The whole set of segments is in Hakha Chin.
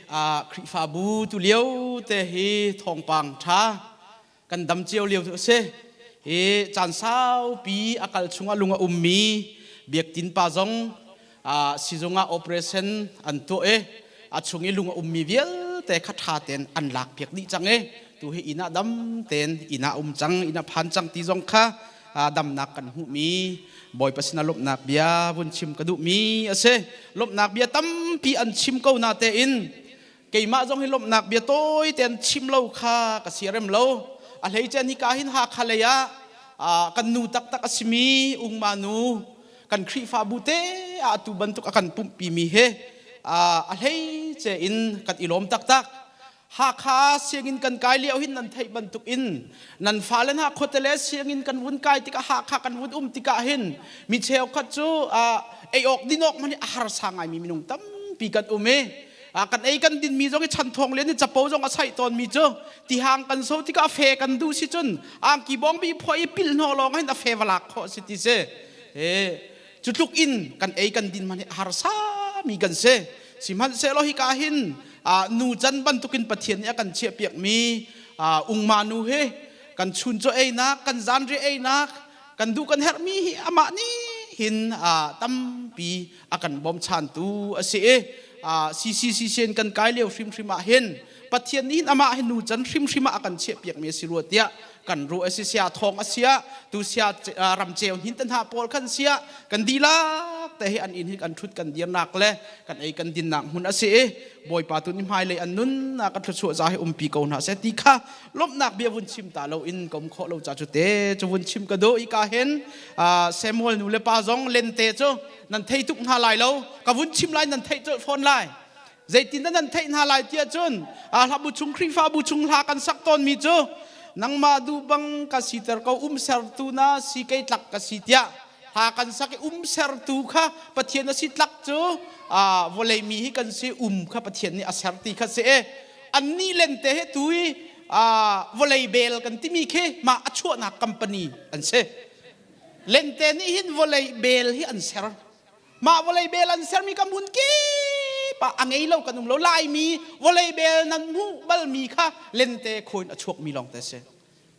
Khrihfabu tu lio te hi thawngpang ṭha kan dam cio lio cu a si. Hi caan saupi a kal chungah lung a ummi Biaktin pa zong sizung ah operation an tuah i a chung i lung a ummi vialte kha ṭha tein an lak piak dih cang i tu hi inn ah dam tein inn ah um cang, inn ah phan cang ti zong kha damnak kan hmuhmi Bawipa sinah lawmhnak bia vun chim ka duhmi a si. Lawmhnak bia tampi an chim ko na tein keimah zong hi lawmhnak bia tawi tein chim lo kha ka siarem lo. A hleice ni ka hin Hakha lei ah kan nu taktak a simi Ungma nu kan Khrihfabu te ah atu bantuk a kan pumhpimi he a hleice in kan i lawm taktak. Hakha sianginn kan kai lio hin nan theih bantuk in nan fale hna khuate le sianginn kan vun kai tikah Hakha kan vun um tikah hin mi cheukhat cu ei awk din awk hmanh hi a harsa ngaimi minung tampi kan um i kan ei kan din mi zong hi chan thawng len i capo zong a saih tawn mi cu tihang kan so tikah a fe kan duh si cun angki bawng bi phuah i pil hnawh lawng hin a fe va lak khawh si ti si cu tluk in kan ei kan din hmanh hi a harsa mi kan si. Sihmanhsehlaw hika hin nu can bantukin Pathian nih a kan chiahpiakmi ungma nu hi kan chuncaw einak, kan zanriah einak, kan duh kan herhmi hi amah nih hin tampi a kan bawmchantu a si i CCCC in kan kai lio hrimhrim ah hin Pathian nih hin amah hi nu can hrimhrim ah a kan chiahpiakmi a si rua tiah kan ruah a si. Sia thawng a sia tu sia ramceu hin te hna pawl khan sia kan dihlak te hi an inn hi kan thut kan dirnak le kan ei kan dinnak hmun a si i Bawipa tu ni hmailei an nunnak kan thluachuah za hi umpi ko hna seh ti kha lawmhnak bia vun chim ta lo in ka um khawh lo ca cu te cu vun chim ka do i ka hen Samuel nu le pa zong lente cu nan thei tuk hna lai lo, ka vun chim lai, nan theih colh fawn lai. Zeitin dah nan theih hna lai tiah cun hlabu chung Khrihfabu chung hla kan sak tawnmi cu nangmah duh bang ka siter ko, um sertu na si kei tlak ka si tiah hla kan sak i um sertu kha Pathian a si, tlak cu vawlei mi hi kan si, um kha Pathian nih a ser ti kha si e. Annih lente he tu i vawlei bel kan timi khi mah a chuahnak company an si. Lente nih hin vawlei bel hi an ser. Mah vawlei bel an sermi ka hmun kip ah a ngei lo kan um lo. Laimi vawlei bel nan hmuh balmi kha lente khaw in a chuakmi lawng te si.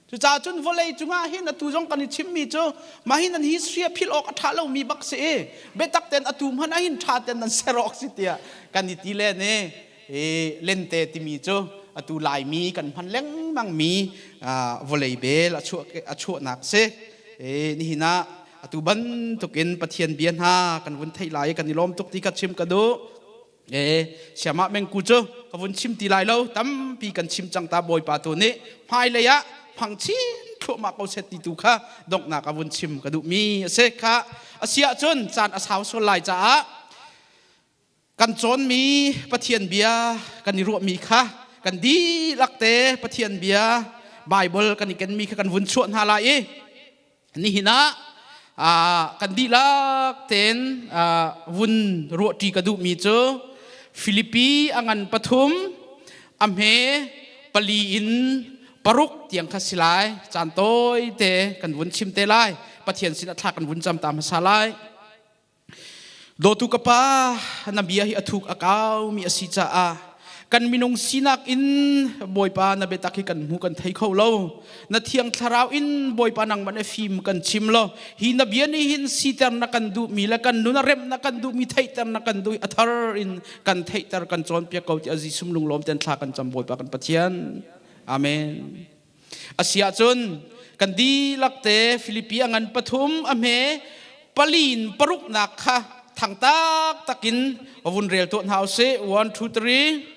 Cucaah cun vawlei cungah hin atu zong kan i chimmi cu mah hi nan history a philh awk a ṭha lomi bak si i biatak tein atu hmanh ah hin ṭha tein nan ser awk si tiah kan i ti len i lente timi cu atu Laimi kan hman lengmangmi vawlei bel a chuahnak si. Nihin ah atu bantukin Pathian bia hna kan vun theih lai i kan i lawm tuk ti kha chim ka duh. E siamah mengku cu ka vun chim ti lai lo, tampi kan chim cang ta. Bawipa tu nih hmailei ah phang chin thluahmah ko set ti tu kha donghnak a vun chim ka duhmi a si kha. A si ahcun caan a sau sual lai caah kan cawnmi Pathian bia kan i ruahmi kha kan dihlak te Pathian bia Bible kan i kenmi kha kan vun chuah hna lai i nihin ah kan dihlak tein vun ruahṭi ka duhmi cu Filipi a ngan pathum a hme pali in paruk tiang kha si lai. Caan tawi te kan vun chim te lai. Pathian sin a thla kan vun cam ta hmasa lai. Dawtu ka Pa, na bia hi a thuk a kaumi a si caah kan minung sinak in Bawipa na biatak hi kan hmu kan thei kho lo. Na thiang thlarau in Bawipa nangmah na fim kan chim lo. Hi na bia nih hin siter na kan duhmi le kan nun a remh na kan duhmi theihter na kan duh a thar in kan theihter kan cawnpiak ko ti a Jesuh lunglawm ten thla kan cam, Bawipa kan Pathian. Amen. A si ahcun kan dihlak te Filipi a ngan pathum a hme palin paruknak kha thang taktak in vun rel tuah hna usih. 1 2 3.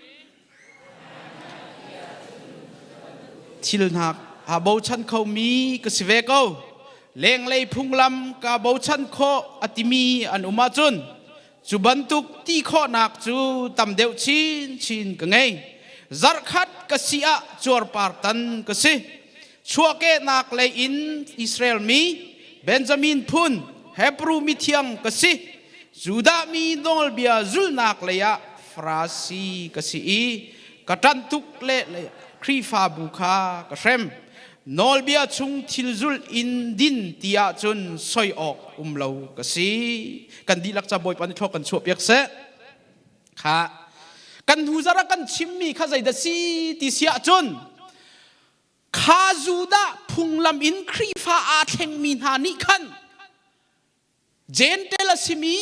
Thil hna aa bochan khomi ka si ve ko, lenglei phunglam ka bochan khawh a timi an um ahcun cu bantuk ti khawhnak cu tam deuh chinchin ka ngei. Zarhkhat ka si ah cuarpar tan ka si. Chuahkehnak lei in Israel mi, Benjamin phun, Hebru mithiang ka si. Judah mi nawlbia zulhnak lei ah Farasi ka si i ka ṭanh tuk le Khrihfabu kha ka hrem. Nawlbia chung thil zulh in din ti ahcun soi awk um lo ka si. Kan dihlak ca Bawipa nih thlawk kan chuahpiak seh. Kha. Kan hnu zarh ah kan chimmi kha zeidah si ti si ahcun kha Judah phunglam in Khrihfa aa thlengmi hna nih khan Jentail a simi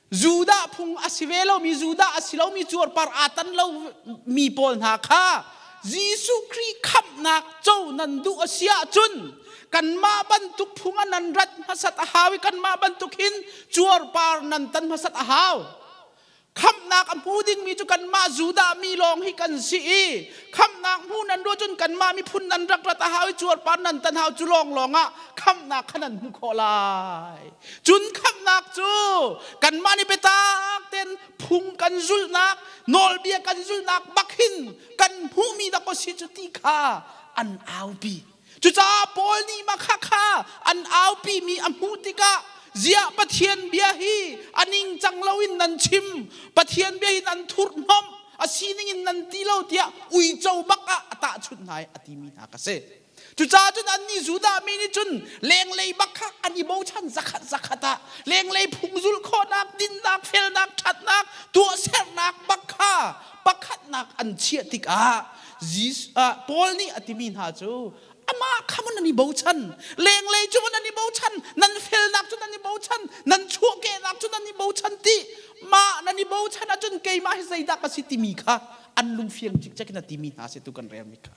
Judah phung a si ve lomi Judah a si lomi cuarpar aa tan lomi pawl hna kha Jesuh Khrih khamhnak co nan duh a si ahcun kanmah bantuk phung ah nan rat hmasat a hau i kanmah bantuk hin cuarpar nan tan hmasat a hau. Khamhnak a hmu dingmi cu kanmah Judah mi lawng hi kan si i khamhnak hmu nan ruah cun kanmah miphun nan rak rat a hau i cuarpar nan tan hau cu lawng lawng ah khamhnak kha nan hmu khawh lai. Cun khamhnak cu kanmah nih biatak tein phung kan zulhnak, nawlbia kan zulhnak bak hin kan hmuhmi dak si cu ti kha an aupi. Cucaah Paul nih mah kha an aupimi a hmuh tikah ziah Pathian bia hi a ningcang loin nan chim, Pathian bia hi nan thurhhnawmh, a sining in nan ti lo tiah uico bak ah a tahchunh hna i a timi hna ka si. Cucaah cun annih Judah mi nih cun lenglei bak kha an i bochan zakhat zakhat ah lenglei phung zulh khawhnak, dinnak, felnak, ṭhatnak, tuahsernak bak kha pakhatnak an chiah tikah Paul nih a timi hna cu amah kha maw nan i bochan lenglei cu maw nan i bochan nan felnak cu nan i bochan nan chuahkehnak cu nan i bochan ti mah nan i bochan ahcun keimah hi zeidah ka si timi kha an lungfiang cikcek in a timi hna si tu kan relmi kha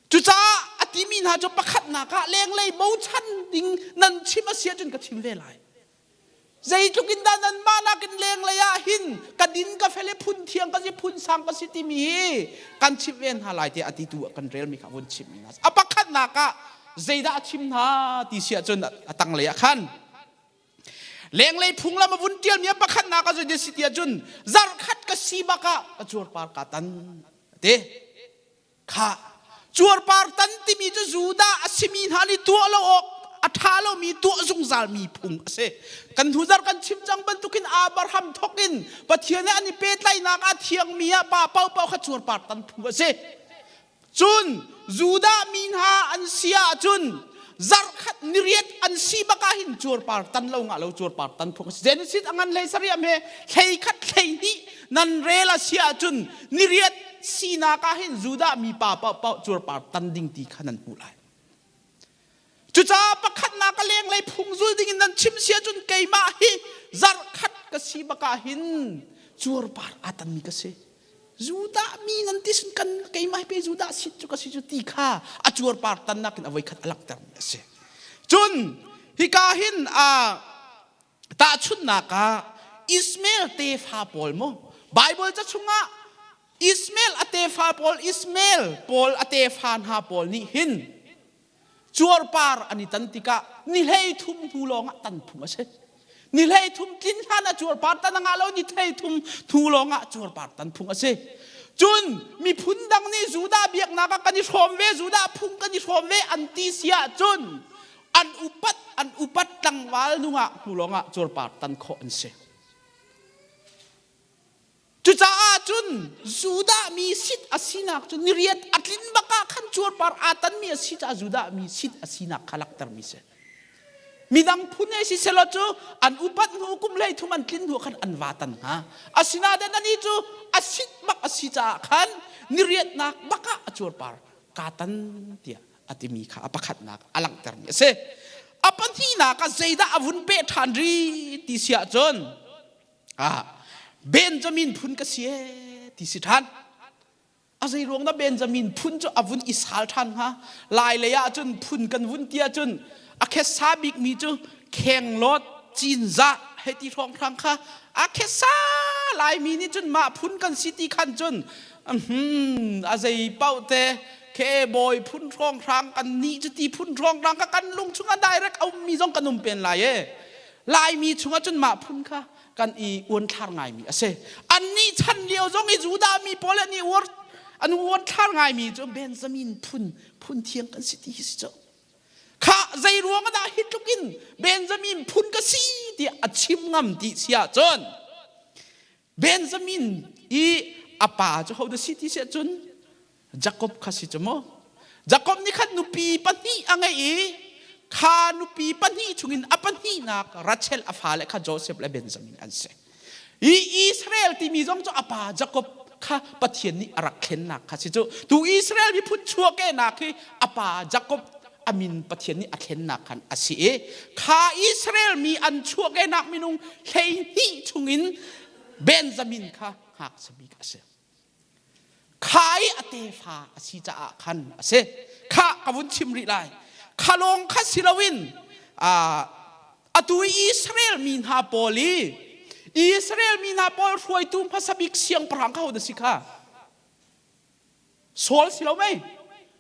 cucaah a timi hna cu pakhatnak ah lenglei bochan ding nan chim a si ahcun ka chim ve lai Zeitluk in dah nanmah nakin lenglei ah hin ka din ka fel i phun thiang ka si phun sang ka si timi hi kan chimh ve hna lai tiah a titu ah kan relmi kha vun chimh hna. A pakhatnak ah zeidah a chim hna ti si ahcun a tanglei ah khan lenglei phunglam a vun ṭialmi a pakhatnak ah zei si ti ahcun zarhkhat ka si bak ah ka cuarpar kaa tan a ti. Kha cuarpar tan timi cu Judah a simi hna nih tuah lo awk a ṭha lomi tuah zungzalmi phung a si. Kan hnuzar kan chim cang bantukin Abraham thawk in Pathian he an i pehtlaihnak ah thiangmi ah pa paohpaoh kha cuarpar tan phung a si. Cun Judah mi hna an si ahcun zarhkhat niriat an si bak ah hin cuarpar tan lo ngah lo cuarpar tan phung a si. Genesis a ngan hlei sariam he hlei khat hlei hnih nan rel a si ahcun niriat sinak ah hin Judah mi pa paohpaoh cuarpar tan ding ti kha nan hmuh lai. Cucaah pakhatnak a lenglei phung zul ding in nan chim si ahcun keimah hi zarhkhat ka si bak ah hin cuarpar aa tanmi ka si. Judah mi nan ti sin kan keimah hi pe Judah sit cu ka si cu ti kha a cuarpar tannak in a voikhat a langhtermi a si. Cun hika hin Tahchunhnak ah Ishmael tefa pawl mu Bible ca chungah Ishmael a tefa pawl Ishmael pawl a tefa hna pawl nih hin cuarpar an i tan tikah ni hlei thum hnu lawngah tan phung a si. Ni hlei thum tlin hlan ah cuarpar tan a ngah lo ni hlei thum hnu lawngah cuarpar tan phung a si. Cun miphun dang nih Judah biaknak ah kan i hrawm ve Judah phung kan i hrawm ve an ti si ahcun an upat an upat tlangval nungah hnu lawngah cuarpar tan khawh an si. Cucaah cun Judah mi sit a sinak cu niriat a tlin bak ah khan cuarpar aa tanmi a si caah Judah mi sit a sinak kha langhtermi si. Midang phun he si selaw cu an upat hnu kum hlei thum an tlin hnu khan an va tan hna. Asinain anih cu a sit bak a si caah khan niriatnak bak ah a cuarpar kaa tan tiah a timi kha a pakhatnak a langhtermi a si. A pahnihnak ah zeidah a vun peh ṭhan rih ti si ahcun ah Benjamin phun ka si ee ti si ṭhan. A zei ruang dah Benjamin phun cu a vun i sal ṭhan hnga? Lai lei ah cun phun kan vun ti ahcun a khessa bikmi cu khenglawt cinzah hei ti hrawnghrang kha a khessa Laimi nih cun mah phun kan si ti khan cun a zei paoh te khe bawi phun hrawnghrang kan nih cu ti phun hrawnghrang kha kan lung chungah direct a ummi zong kan um pen lai e Laimi chungah cun mah phun kha kan i uanthlar ngaimi a si annih chan lio zong i Judah mi pawl an i uar an uanthlar ngaimi cu Benjamin phun phun thiang kan si ti hi si cu kha zei ruang dah hi tluk in Benjamin phun ka si tiah a chim ngam ti si ahcun Benjamin i a pa cu hodah si ti si ahcun Jakob kha si cu mu. Jakob nih khan nupi pahnih a ngeih i kha nupi pahnih chungin a pahnihnak Rachel a fale kha Joseph le Benjamin an si. Hi Israel timi zong cu a pa Jakob kha Pathian nih a rak thlennak kha si cu. Tu Israel miphun chuahkehnak hi a pa Jakob a min Pathian nih a thlennak khan a si i kha Israel mi an chuahkehnak minung 12 chungin Benjamin kha ngakchia bik a si. Kha i a tefa a si caah khan a si. Kha ka vun chim rih lai. Kha lawng kha si loin atu i Israel mi hna pawl i Israel mi hna pawl hruaitu hmasa bik siangpahrang kha ho dah si kha? Saul si lo mei?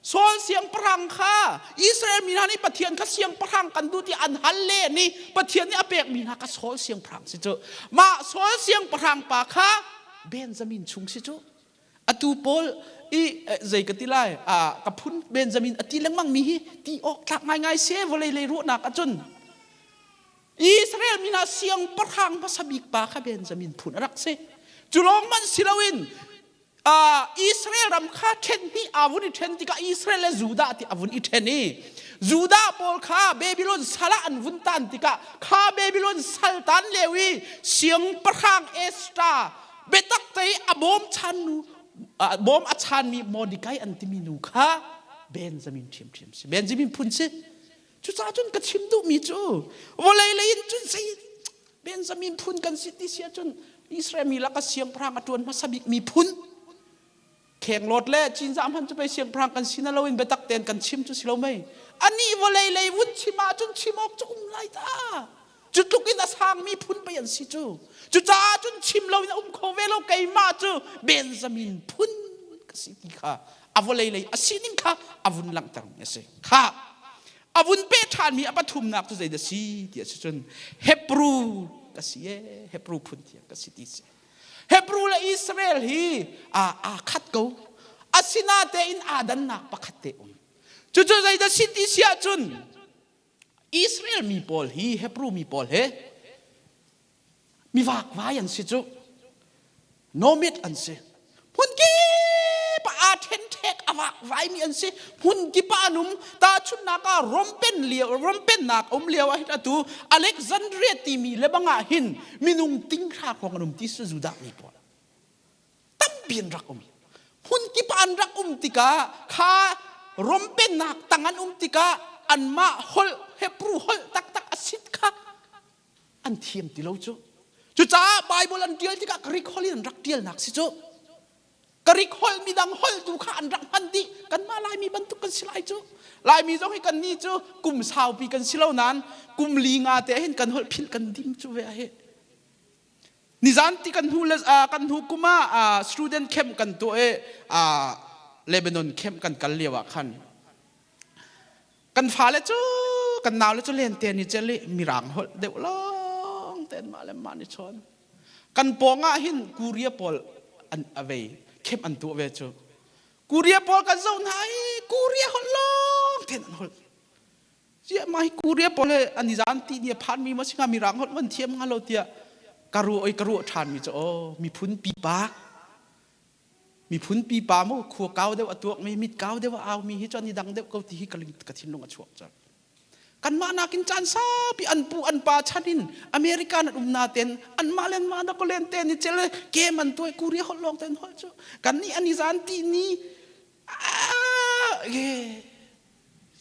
Saul siangpahrang kha Israel mi hna nih Pathian kha siangpahrang kan duh ti an hal len i Pathian nih a pekmi hna kha Saul siangpahrang si cu. Mah Saul siangpahrang pa kha Benjamin chung si cu. Atu pawl i zei ka ti lai ka phun Benjamin a ti lengmang mi hi ti awk tlak ngaingai se vawlei lei ruahnak ahcun Israel mi hna siangpahrang hmasa bik pa kha Benjamin phun a rak si. Cu lawng man si loin Israel ram kha ṭhen hnih aa vun i ṭhen tikah Israel le Judah ti a vun i ṭhen i Judah pawl kha Babylon sal ah an vun tan tikah kha Babylon sal tan lio i siangpahrang Esther biatak te i a bawm chan nu bawm a chanmi Mordecai an timi nu kha Benjamin ṭhiamṭhiam si Benjamin phun si cucaah cun ka chim duhmi cu vawlei lei in cun zei Benjamin phun kan si ti si ahcun Israel mi lak ah siangpahrang a ṭuan hmasa bik miphun khenglawt le cinzah hmanh cu pei siangpahrang kan si na loin biatak tein kan chim cu si lo mei anih vawlei lei vun chim ahcun chim awk cu um lai ta cu tluk in a sangmi phun pei an si cu cucaah cun chim loin a um kho ve lo keimah cu Benjamin phun ka si ti kha a vawlei lei a sining kha a vun langhter mi a si kha A vun peh ṭhanmi a pathumnak cu zeidah si ti a si cun Hebrew ka si e Hebrew phun thiang ka si ti si. Hebrew le Israel hi aa khat ko. Asinatein aa dannak pakhat te um. Cucu zeidah si ti si ahcun Israel mi pawl hi Hebrew mi pawl he mi vakvai an si cu nomad an si hmun kip ah aa ṭhenṭhek a vakvaimi an si hmun kip ah an um tahchunhnak ah Rompen lio Rompennak um lio ah hin atu Alexandria timi le bang ah hin minung tinghra hrawng an um ti si Judah mi pawl tampi an rak um hmun kip ah an rak um tikah kha Rompennak tang an um tikah anmah holh Hebrew holh taktak a sit kha an thiam ti lo cu. Cucaah Bible an ṭial tikah Greek holh in an rak ṭialnak si cu. Greek holh midang holh tu kha an rak hman dih. Kanmah Laimi bantuk kan si lai cu. Laimi zong hi kannih cu kum saupi kan si lo nain kum li nga te hin kan holh philh kan dim cu ve hi. Nizan ti kan hnu kan hnu kum ah student camp kan tuah i Lebanon camp kan kal lio ah khan Kan fale cu kan naule cu lente ni cel i mirang holh deuh lawng tein mah le mah ni chawn. Kan pawng ah hin Korea pawl an avei khep an tuah ve cu. Korea pawl kan zoh hna i Korea holh lawng tein an holh. Ziah mah hi Korea pawl he an i zan ti ni a phan mi maw si hnga mirang holh van thiam hnga lo tiah ka ruah i ka ruah ṭhan mi cu aw miphun pipa Miphun pipa mu khua kau deuh a tuakmi, mit kau deuh a aumi hi cu an i dang deuh ko ti hi ka, ka thinlung a chuak cang. Kanmah nakin caan saupi an pu an pa chan in America an um naten anmah le anmah na ko len te ni cel kem an tuai Korea holh lawng ten holh cu kan nih an i zan ti ni ah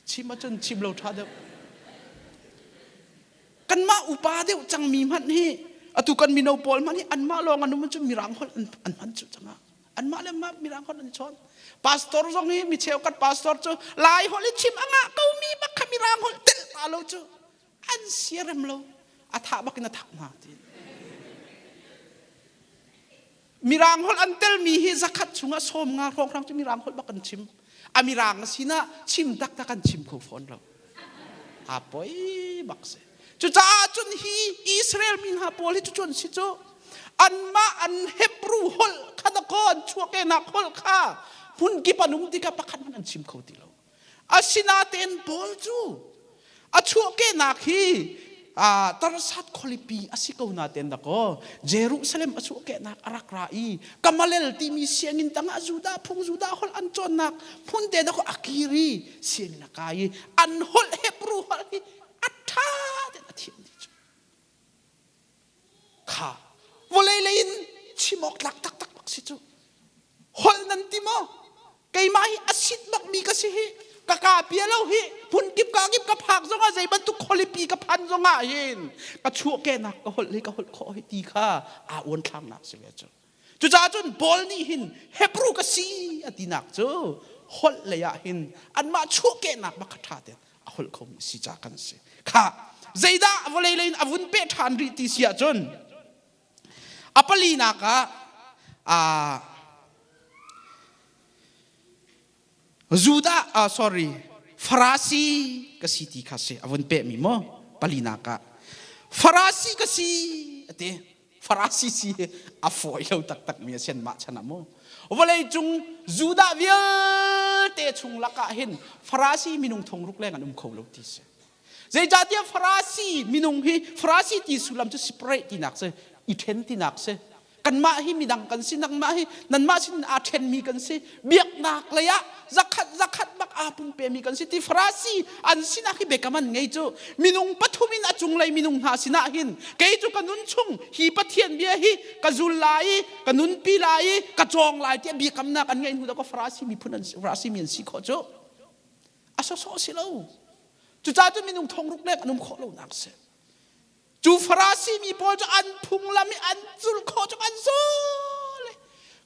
chim ahcun chim lo ṭha deuh. Kanmah upa deuh cangmi hmanh hi atu kan mino pawl hmanh hi anmah lawng an um cu mirang holh an hman cu cangah anmah le mah mirang holh an i chawn. Pastor zong hi mi cheukhat pastor cu Lai holh i chim a ngah ko mi bak kha mirang holh telh ta lo cu an siarem lo a thah bak in a thak hna ti. Mirang holh an telmi hi zakhat chungah 50 hrawnghrang cu Mirang holh bak an chim. A Mirang a sinah chim taktak an chim kho fawn lo. A poi bak si. Cucaah cun hi Israel mi hna pawl hi cu an si cu anmah an Hebrew holh kha dakaw an chuahkehnak holh kha hmun kip an um tikah pakhat hmanh an chim kho ti lo. Asinain Paul cu a chuahkehnak hi Tarsat khualipi a si ko natein dakaw Jerusalem a chuahkehnak a rak ra i Kamalel timi sianginn tangah Judah phung Judah holh an cawnnak hmun te dakaw a kir i sianginn a kai i an holh Hebrew holh hi a ṭha tein a thiam dih cu. Kha. Vawlei lei in chim awk tlak taktak bak si cu. Holh nan ti maw? Keimah hi a sit bakmi ka si hi. Ka ka pia lo hi. Phun kip ka kip ka phak zongah zei bantuk khualipi ka phan zongah hin ka chuahkehnak ka holh hi ka holh khawh hi ti kha aa uan thlangnak si ve cu. Cucaah cun Paul nih hin Hebrew ka si a tinak cu holh lei ah hin anmah chuahkehnak bak kha ṭha tein a holh khomi si ca kan si. Kha zeidah vawlei lei in a vun peh ṭhan rih ti si ahcun a palinak ah Judah sorry Farasi ka si ti kha si a vun pehmi maw palinak ah Farasi ka si a ti. Farasi si a fawi lo taktak mi a si anmah chan ah mu. Vawlei cung Judah vialte chung lakah hin Farasi minung thongruk leng an um kho lo ti si. Zeicahtiah Farasi minung hi Farasi ti sullam cu separate tinak si, i ṭhen tinak si. Kanmah hi midang kan si, nangmah hi nanmah sin aa ṭhenmi kan si. Biaknak lei ah zakhat zakhat bak aa pumpemi kan si ti Farasi an sinah hi biakam an ngei cu minung pathum in a cunglei minung hna sinah hin kei cu ka nun chung hi Pathian bia hi ka zul lai i ka nunpi lai i ka cawng lai tiah biakamnak an ngeih hnu dah ka Farasi miphun an Farasi mi an si khawh cu a sawsawh si lo. Cucaah cun minung thongruk leng an um khawh lonak si. Cu Farasi mi pawl cu an phunglam i an zulh khawh cu an zul.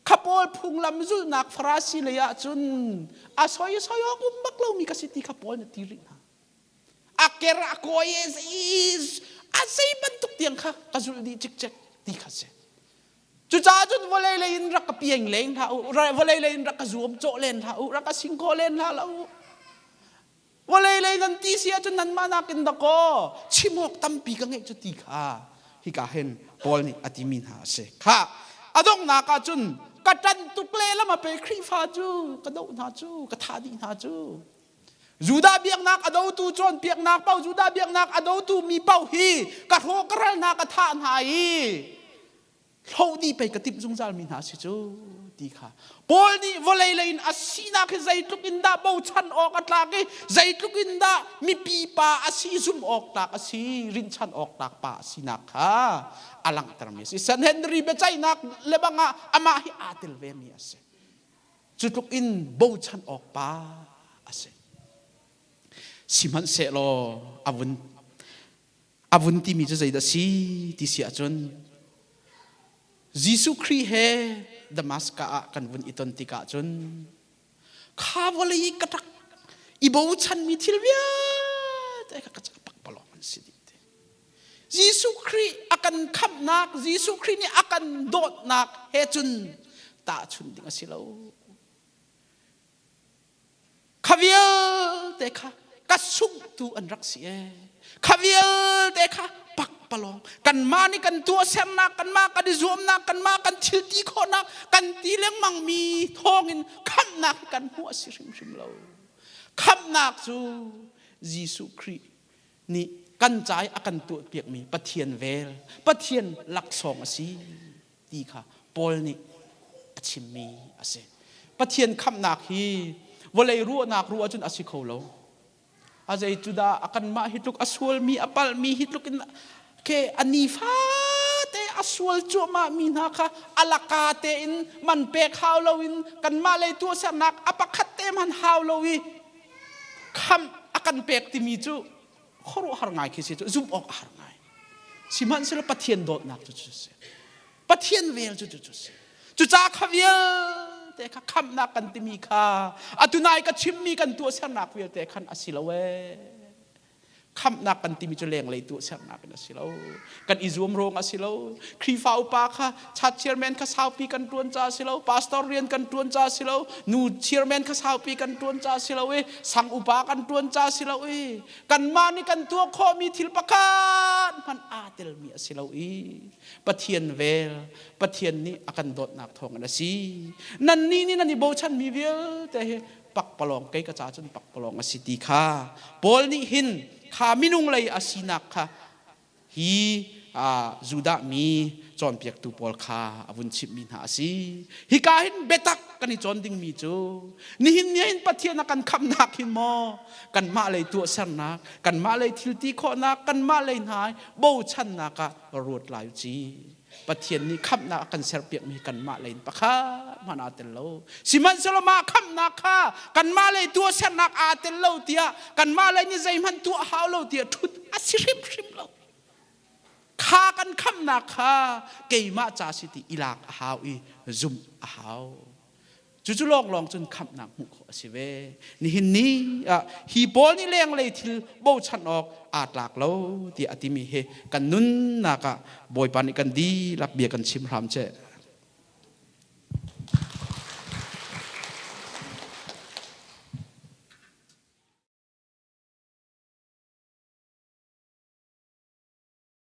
Kha pawl phunglam zulhnak Farasi lei ah cun a soi soi awk um bak lomi ka si ti kha Paul na ti rih hna. A ker a kawi a zei bantuk tiang kha ka zulh dih cikcek ti kha si. Cucaah cun vawlei lei in rak ka pieng leng hlah u, vawlei lei in rak ka zuam cawh len hlah u, rak ka singkhaw len hlah lo u. Vawlei lei nan ti si ahcun nanmah nakin dakaw chim awk tampi ka ngeih cu ti kha hika hin Paul nih a timi hna a si. Kha a donghnak ah cun ka ṭan tuk lehlam a pe Khrihfa cu ka doh hna cu ka thah dih hna cu. Judah biaknak a dotu cawnpiaknak paoh Judah biaknak a dotu mi paoh hi ka hrawh ka ral hna ka thah hna i hloh dih pei ka timh zungzal mi hna si cu ti kha Paul nih vawlei lei in a sinak hi zeitluk in dah bochan awk a tlak i zeitluk in dah mipi pa a si zum awk tlak a si rinchan awk tlak pa a sinak kha a langhtermi a si. Sanhedrin biaceihnak le bang ah amah hi aa tel ve mi a si. Cu tluk in bochan awk pa a si. Sihmanhsehlaw a vun A vun timi cu zeidah si ti si ahcun Jesuh Khrih he Damascus ah kan vun i ton tikah cun kha vawlei i ka rak i bochanmi thil vialte kha ka ca pakpalawng an si dih te. Jesuh Khrih a kan khamhnak, Jesuh Khrih nih a kan dawtnak he cun tahchunh ding a si lo. Kha vialte kha ka sunghtu an rak si ee. Kha vialte kha pakpalawng kanmah nih kan tuahsernak kanmah kan i zuamnak kanmah kan thil ti khawhnak kan ti lengmang mi thawngin khamhnak hi kan hmuh a si hrimhrim lo. Khamhnak cu Jesuh Khrih nih kan ca i a kan tuahpiakmi Pathian vel, Pathian laksawng a si. ti kha Paul nih a chimmi a si. Pathian khamhnak hi vawlei ruahnak ruah ahcun a si kho lo. A zei cu dah a kanmah hi tluk a sualmi a palhmi hi tluk in ke a nifate a sual cuahmah mi hna kha a laka tein man pek hau loin kanmah lei tuahsernak a pakhat te hmanh hau lo i khamh a kan pek timi cu khuaruahhar ngai khi si cu zumh awk a har ngai sihmanhsehlaw Pathian dawtnak cu cu si Pathian vel cu cu si cucaah kha vialte kha khamhnak kan timi kha atunai ka chimmi kan tuahsernak vialte khan a si lo ee khamhnak kan timi cu lenglei tuahsernak in a si lo kan i zuam ruang a si lo Khrihfa upa kha chat chairman kha saupi kan ṭuan ca a si lo pastor rian kan ṭuan ca a si lo nu chairman kha saupi kan ṭuan ca a si lo i sang upa kan ṭuan ca a si lo i kanmah nih kan tuah khawhmi thil pakhat hmanh aa telmi a si lo i Pathian vel Pathian nih a kan dawtnak thawngin a si nannih nih nan i bochanmi vialte hi pakpalawng kei ka ca cun pakpalawng a si ti kha Paul nih hin kha minung lei a sinak kha hi Judah mi cawnpiaktu pawl kha a vun chimhmi hna a si. Hika hin biatak kan i cawn dingmi cu nihin ni hin Pathian a kan khamhnak hin maw kanmah lei tuahsernak, kanmah lei thil ti khawhnak, kanmah lei hna bochannak ah ruat lai u ci. Pathian nih khamhnak a kan serpiakmi kanmah lei in pakhat hmanh aa tel lo. Sihmanhsehlaw mah khamhnak kha kanmah lei tuahsernak aa tel lo tiah kanmah lei nih zeihmanh tuah hau lo tiah ṭhut a si hrimhrim lo. Kha kan khamhnak kha keimah ca si ti i lak a hau i zumh a hau. Cucu lawnglawng cun khamhnak hmuh khawh a si ve. Nihin ni ah hi pawl nih lenglei thil bochan awk aa tlak lo tiah a timi hi kan nunnak ah Bawipa nih kan dihlak bia kan chim hram ceh.